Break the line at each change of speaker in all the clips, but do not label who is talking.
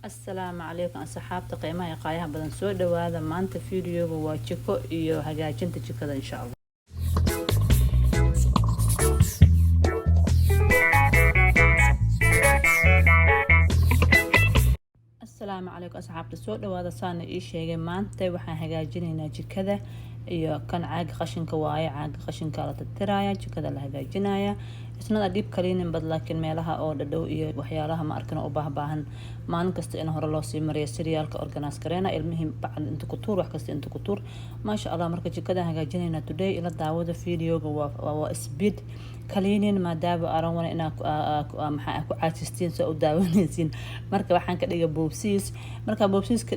Asalaamu calaykum, asxaabta qiimaha iyo qaayaha badan, soo dhawaada. Maanta videoga waa jiko iyo hagaajinta jikada, insha Allah. Asalaamu calaykum, asxaabta, soo dhawaada. Saana ii sheegay, maanta waxaan hagaajinaynaa jikada iyo kan caaga qashinka waaye. Caaga qashinka la tirtiraya, jikada la hagaajinaya. It's not a deep cleaning, but laakiin meelaha oo dhadhow iyo waxyaalaha ma arkin u baahbaahan maalin kasta in hore loo sii mariyo. Cerealka organize gareena, ilmihii bacd inta ku tuur, wax kasta inta ku tuur, maasha Allah. Marka jikada hagaajinayna today, ila daawada videoga. Waa speed cleaning maadaama aran wana inaa maxaa ku caajistiin soo u daawanaysiin. Marka waxaan ka dhigay boobsiis. Marka boobsiis ka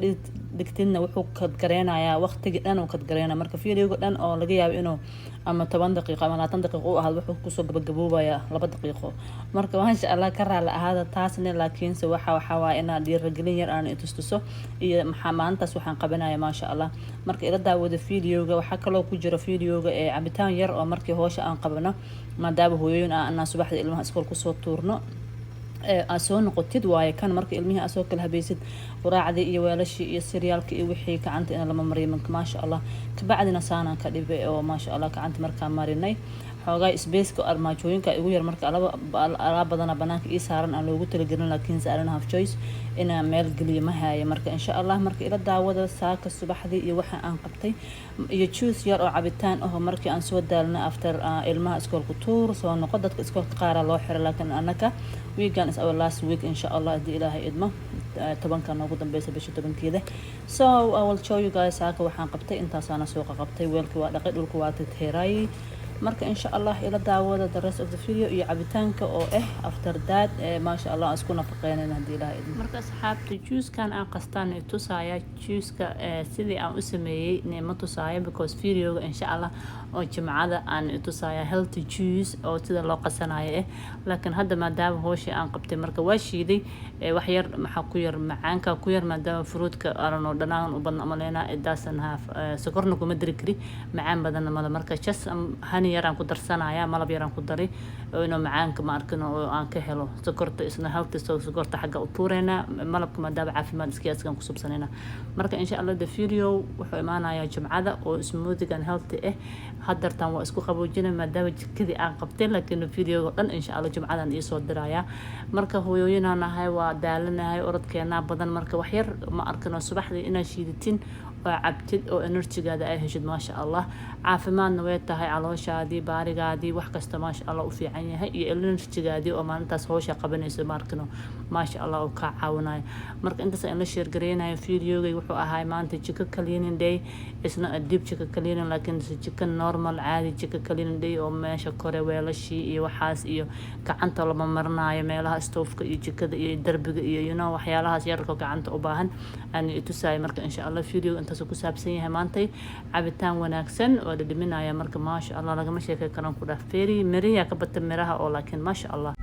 dhigtidna, wuxuu kadgareynayaa waqtigii dhan uu kadgareynaya. Marka videoga dhan oo laga yaabo inuu ama 10 daqiiqo ama 20 daqiiqo u ahaado, wuxuu kusoo gabagaboobaya 2 daqiiqo. Marka maasha Allah, ka raali ahaada taasna, laakiinse waxa waaye inaa dhiiragelin yar aan itustuso iyo maxaa maalintaas waxaan qabanaya, maasha Allah. Marka ila daawada videoga. Waxaa kaloo ku jira videoga ee cabitaan yar oo markii hoosha aan qabano, maadaama hooyooyin ah anaa subaxda ilmaha iskool kusoo tuurno, aad soo noqotid waaye kan. Marka ilmihii aad soo kala habaysid, quraacdii iyo weelashii iyo cerealka iyo wixii gacanta in lama mariyo, maasha Allah. Kabacdina saanaan ka dhibay oo maasha Allah gacanta markaa marinay. Xoogaa spaceka armaajooyinka igu yar, marka alaab badana banaanka ii saaran aan loogu talagelin, laakiinse I don't have choice, inaan meel geliyo ma haayo. Marka insha Allah, marka ila daawada saaka subaxdii iyo waxa aan qabtay iyo juice yar oo cabitaan aho markii aan soo daalna after ilmaha iskoolka tuur soo noqo. Dadka iskoolka qaara loo xiro, laakiin anaka weekan is our last week, insha Allah, haddii Ilaahay idmo, 10-ka noogu dambeysa, bisha 10-keeda. So I will show you guys saaka waxaan qabtay. Intaasaana suuqa qabtay, weelkii waa dhaqay, dhulka waa tirtiray. Marka insha Allah ila daawada the rest of the video iyo cabitaanka oo ah after that, maasha Allah, aan isku nafaqeynayna haddii Ilaha idmo. Marka asxaabta, juicekan aan qastaan tusaaya, juiceka sidii aan u sameeyey ma tusaaya because videoga insha Allah oo Jimcada aan tusaaya healthy juice oo sida loo qasanayo laakiin hadda maadaama hooshii aan qabtay, marka waa shiiday wax yar. Maxaa ku yar? Macaanka ku yar, maadaama fruitka aanoo dhanaan u badna umaleynaa. It doesn't have sokorna kuma dari kari, macaan badanna male. Marka just honey yaraan ku darsanaya, malab yaraan ku daray oo inuu macaanka ma arkin oo aan ka helo. Sokorta isna healthy, so sokorta xagga u tuureynaa, malabka maadaama caafimaad iska askan ku subsanayna. Marka insha Allah the video wuxuu imaanayaa Jimcada oo smoothigan healthy ah. Hadartan waa isku qaboojinay maadaama jikadii aan qabtay, laakiin videoga dhan insha Allah Jimcadan iisoo dirayaa. Marka hooyooyinaan nahay, waa daalanahay, orodkeenaa badan. Marka wax yar ma arkin oo subaxdii inaad shiidatin oo cabtid oo energygaada ay heshid, maasha Allah, caafimaadna way tahay, calooshaadii, baarigaadii, wax kasta maasha Allah u fiican yahay, iyo energygaadii oo maalintaas howsha qabanayso maarkino, maasha Allah, uu kaa caawinayo. Marka intaas aan la share gareynayo. Videogay wuxuu ahaa maanta jiko cleaning day. Isna a deep jiko cleaning, laakiin jiko normal caadi jiko cleaning day oo meesha kore weelashii iyo waxaas iyo gacanta lama marinayo, meelaha stoofka iyo jikada iyo darbiga iyo waxyaalahaas yarka gacanta u baahan aan itusayo. Marka insha Allah video intaas ku saabsan yahay maantay. Cabitaan wanaagsan oo dhadhaminaya. Marka maasha Allah, lagama sheekay karan ku dhah, feri miriyaa ka bata miraha oo, laakiin maasha Allah.